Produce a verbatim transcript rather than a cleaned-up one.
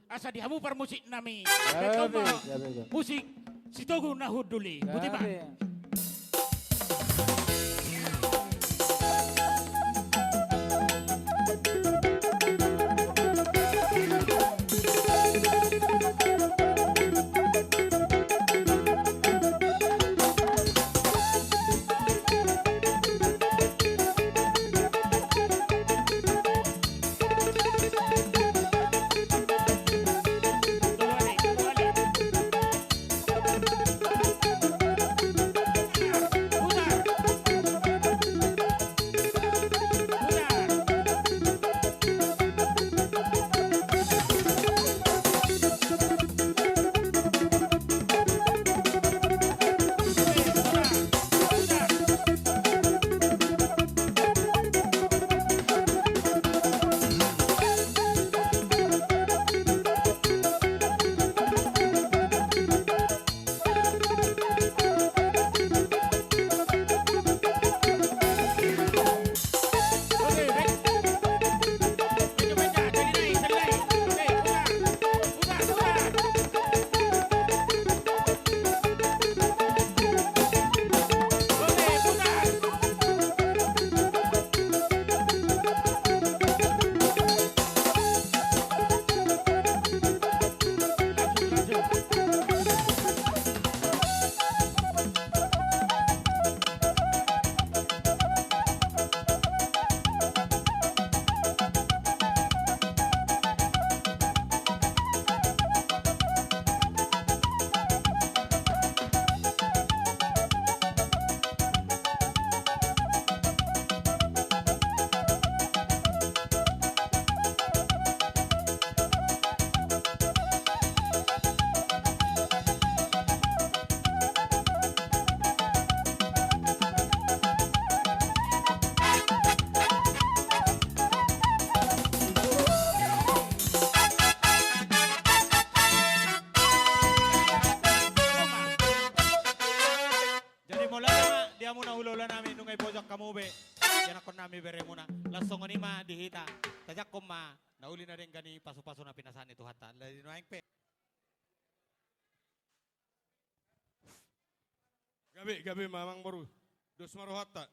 Asa di hamu parmusik nami. Gabe, gabe, gabe. Musik Sitogu na hundul i. Boti ma. Gabe. Jadi mauliate ma di hamuna hulahula nami, nunga dipojak hamu be ianakhon nami beremuna. Laos songon i ma di hita, tajangkon ma na uli na denggan i, pasupasu na pinasahat ni Tuhanta. Alai di nuaeng pe. Gabe, gabe ma amang boru. Dos ma rohanta.